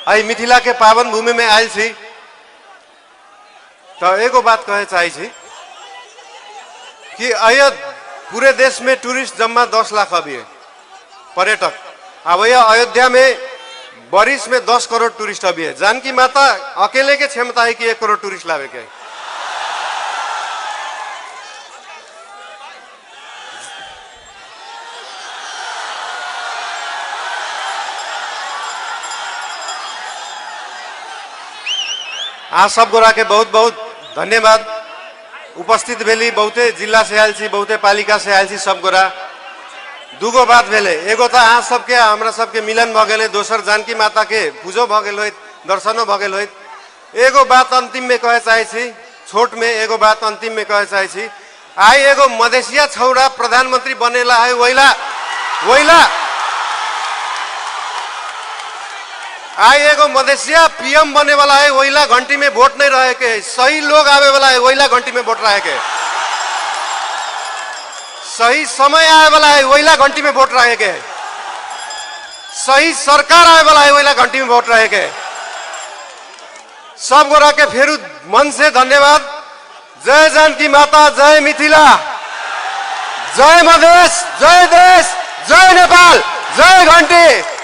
एहि मिथिला के पावन भूमि में आयल छी तऽ एगो बात कहे चाहै छी कि अय पूरे देश में टूरिस्ट जम्मा 10 लाख अभी है पर्यटक। अब यह अयोध्या में बरिस में 10 करोड़ टूरिस्ट अभी है। जानकी माता अकेले के क्षमता है कि 1 करोड़ टूरिस्ट लावे के। अहाँ सब गोरा के बहुत बहुत धन्यवाद। उपस्थित भेली, बहुते जिला से आयल छी, बहुते पालिका से आयल छी सब गोरा। दूगो बात भेलै, एगो तऽ अहाँ सबके आ हमरा सबके मिलन भऽ गेलै, दोसर जानकी माता के पूजो भऽ गेल होइत, दर्शनो भऽ गेल होइत। एगो बात अंतिम में कहे चाहै छी, छोट में एगो बात अंतिम में कहे चाहै छी। आइ एगो मधेसिया छौड़ा प्रधानमंत्री बनेला है, वैला वैला आइ एगो मधेसिया पीएम बने वाला है, वैला घंटी में वोट नहीं रहे के है। सही लोग आवे वाला है, वैला घंटी में वोट रहे के है। सही समय आए वाला है, वैला घंटी में वोट रहे के है। सही सरकार आए वाला है, वैला घंटी में वोट रहे के है। सब गोरा के फेरू मन से धन्यवाद। जय जानकी माता, जय मिथिला, जय मधेश, जय देश, जय नेपाल, जय घंटी।